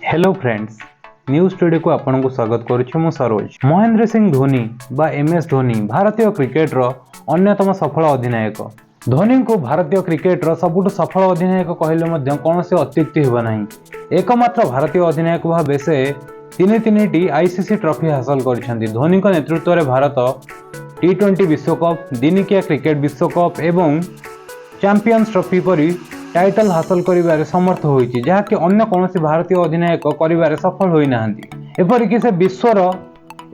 Hello friends, news ଷ୍ଟୁଡ଼ିଓକୁ ଆପଣଙ୍କୁ ସ୍ୱାଗତ କରୁଛି ମୁଁ ସରୋଜ। ମହେନ୍ଦ୍ର ସିଂ ଧୋନି ବା ଏମ୍ ଏସ୍ ଧୋନି ଭାରତୀୟ କ୍ରିକେଟର ଅନ୍ୟତମ ସଫଳ ଅଧିନାୟକ। ଧୋନିଙ୍କୁ ଭାରତୀୟ କ୍ରିକେଟର ସବୁଠୁ ସଫଳ ଅଧିନାୟକ କହିଲେ ମଧ୍ୟ କୌଣସି ଅତ୍ୟୁକ୍ତି ହେବ ନାହିଁ। ଏକମାତ୍ର ଭାରତୀୟ ଅଧିନାୟକ ଭାବେ ସେ ତିନି ତିନିଟି ଆଇସିସି ଟ୍ରଫି ହାସଲ କରିଛନ୍ତି। ଧୋନିଙ୍କ ନେତୃତ୍ୱରେ ଭାରତ ଟି-20 ବିଶ୍ୱକପ୍, ଦିନିକିଆ କ୍ରିକେଟ ବିଶ୍ୱକପ୍ ଏବଂ ଚାମ୍ପିୟନ୍ସ ଟ୍ରଫି ପରି ଟାଇଟଲ ହାସଲ କରିବାରେ ସମର୍ଥ ହୋଇଛି, ଯାହାକି ଅନ୍ୟ କୌଣସି ଭାରତୀୟ ଅଧିନାୟକ କରିବାରେ ସଫଳ ହୋଇନାହାନ୍ତି। ଏପରିକି ସେ ବିଶ୍ୱର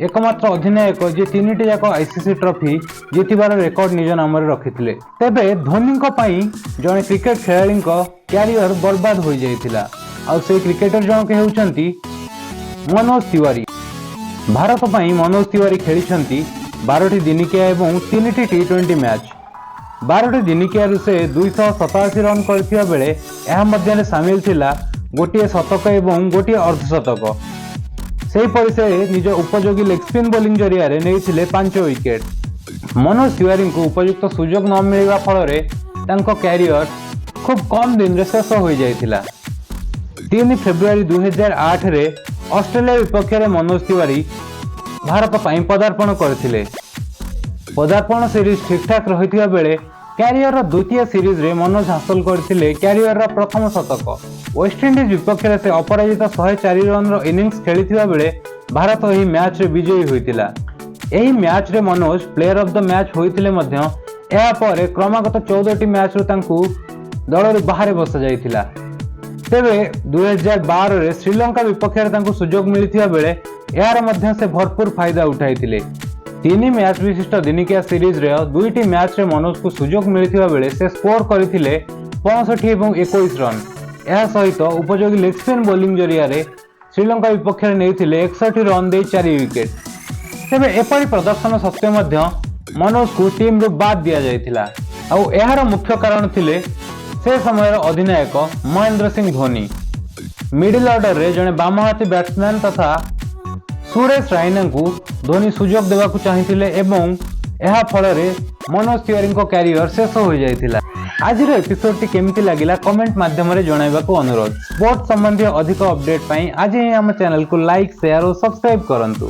ଏକମାତ୍ର ଅଧିନାୟକ, ଯିଏ ତିନିଟି ଯାକ ଆଇସିସି ଟ୍ରଫି ଜିତିବାର ରେକର୍ଡ ନିଜ ନାମରେ ରଖିଥିଲେ। ତେବେ ଧୋନିଙ୍କ ପାଇଁ ଜଣେ କ୍ରିକେଟ ଖେଳାଳିଙ୍କ କ୍ୟାରିୟର ବର୍ବାଦ ହୋଇଯାଇଥିଲା। ଆଉ ସେଇ କ୍ରିକେଟର ଜଣକ ହେଉଛନ୍ତି ମନୋଜ ତିୱାରୀ। ଭାରତ ପାଇଁ ମନୋଜ ତିୱାରୀ ଖେଳିଛନ୍ତି 12ଟି ଦିନିକିଆ ଏବଂ ତିନିଟି ଟି-20 ମ୍ୟାଚ୍। 12ଟି ଦିନିକିଆରୁ ସେ 287 ରନ୍ କରିଥିବା ବେଳେ ଏହା ମଧ୍ୟରେ ସାମିଲ ଥିଲା ଗୋଟିଏ ଶତକ ଏବଂ ଗୋଟିଏ ଅର୍ଦ୍ଧଶତକ। ସେହିପରି ସେ ନିଜ ଉପଯୋଗୀ ଲେଗ୍ ସ୍ପିନ୍ ବୋଲିଂ ଜରିଆରେ ନେଇଥିଲେ 5 ୱିକେଟ୍। ମନୋଜ ତିୱାରୀଙ୍କୁ ଉପଯୁକ୍ତ ସୁଯୋଗ ନ ମିଳିବା ଫଳରେ ତାଙ୍କ କ୍ୟାରିୟର ଖୁବ୍ କମ୍ ଦିନରେ ଶେଷ ହୋଇଯାଇଥିଲା। 3 ଫେବୃଆରୀ 2008ରେ ଅଷ୍ଟ୍ରେଲିଆ ବିପକ୍ଷରେ ମନୋଜ ତିୱାରୀ ଭାରତ ପାଇଁ ପଦାର୍ପଣ କରିଥିଲେ। ପଦାର୍ପଣ ସିରିଜ୍ ଠିକ୍ଠାକ୍ ରହିଥିବା ବେଳେ କ୍ୟାରିୟରର ଦ୍ୱିତୀୟ ସିରିଜରେ ମନୋଜ ହାସଲ କରିଥିଲେ କ୍ୟାରିୟରର ପ୍ରଥମ ଶତକ। ୱେଷ୍ଟଇଣ୍ଡିଜ୍ ବିପକ୍ଷରେ ସେ ଅପରାଜିତ 104 ରନ୍ର ଇନିଂସ ଖେଳିଥିବା ବେଳେ ଭାରତ ଏହି ମ୍ୟାଚ୍ରେ ବିଜୟୀ ହୋଇଥିଲା। ଏହି ମ୍ୟାଚ୍ରେ Manoj player of the match ହୋଇଥିଲେ ମଧ୍ୟ ଏହାପରେ କ୍ରମାଗତ 14ଟି ମ୍ୟାଚ୍ରୁ ତାଙ୍କୁ ଦଳରୁ ବାହାରେ ବସାଯାଇଥିଲା। ତେବେ 2012ରେ ଶ୍ରୀଲଙ୍କା ବିପକ୍ଷରେ ତାଙ୍କୁ ସୁଯୋଗ ମିଳିଥିବା ବେଳେ ଏହାର ମଧ୍ୟ ସେ ଭରପୁର ଫାଇଦା ଉଠାଇଥିଲେ। ତିନି ମ୍ୟାଚ୍ ବିଶିଷ୍ଟ ଦିନିକିଆ ସିରିଜର ଦୁଇଟି ମ୍ୟାଚ୍ରେ ମନୋଜଙ୍କୁ ସୁଯୋଗ ମିଳିଥିବା ବେଳେ ସେ ସ୍କୋର କରିଥିଲେ 65 ଏବଂ 21 ରନ୍। ଏହା ସହିତ ଉପଯୋଗୀ ଲେଗ୍ ସ୍ପିନ୍ ବୋଲିଂ ଜରିଆରେ ଶ୍ରୀଲଙ୍କା ବିପକ୍ଷରେ ନେଇଥିଲେ 61 ରନ୍ ଦେଇ 4 ୱିକେଟ୍। ତେବେ ଏପରି ପ୍ରଦର୍ଶନ ସତ୍ତ୍ୱେ ମଧ୍ୟ ମନୋଜଙ୍କୁ ଟିମ୍ରୁ ବାଦ୍ ଦିଆଯାଇଥିଲା। ଆଉ ଏହାର ମୁଖ୍ୟ କାରଣ ଥିଲେ ସେ ସମୟର ଅଧିନାୟକ ମହେନ୍ଦ୍ର ସିଂ ଧୋନି। ମିଡିଲ୍ ଅର୍ଡରରେ ଜଣେ ବାମହାତୀ ବ୍ୟାଟ୍ସମ୍ୟାନ୍ ତଥା ସୁରେଶ ରାଇନାଙ୍କୁ ଧୋନି ସୁଯୋଗ ଦେବାକୁ ଚାହିଁଥିଲେ ଏବଂ ଏହା ଫଳରେ ମନୋଜ ତିୱାରୀଙ୍କ କ୍ୟାରିୟର ଶେଷ ହୋଇଯାଇଥିଲା। ଆଜିର ଏପିସୋଡଟି କେମିତି ଲାଗିଲା, କମେଣ୍ଟ ମାଧ୍ୟମରେ ଜଣାଇବାକୁ ଅନୁରୋଧ। ସ୍ପୋର୍ଟସ ସମ୍ବନ୍ଧୀୟ ଅଧିକ ଅପଡେଟ୍ ପାଇଁ ଆଜି ହିଁ ଆମ ଚ୍ୟାନେଲକୁ ଲାଇକ୍, ସେୟାର ଓ ସବସ୍କ୍ରାଇବ୍ କରନ୍ତୁ।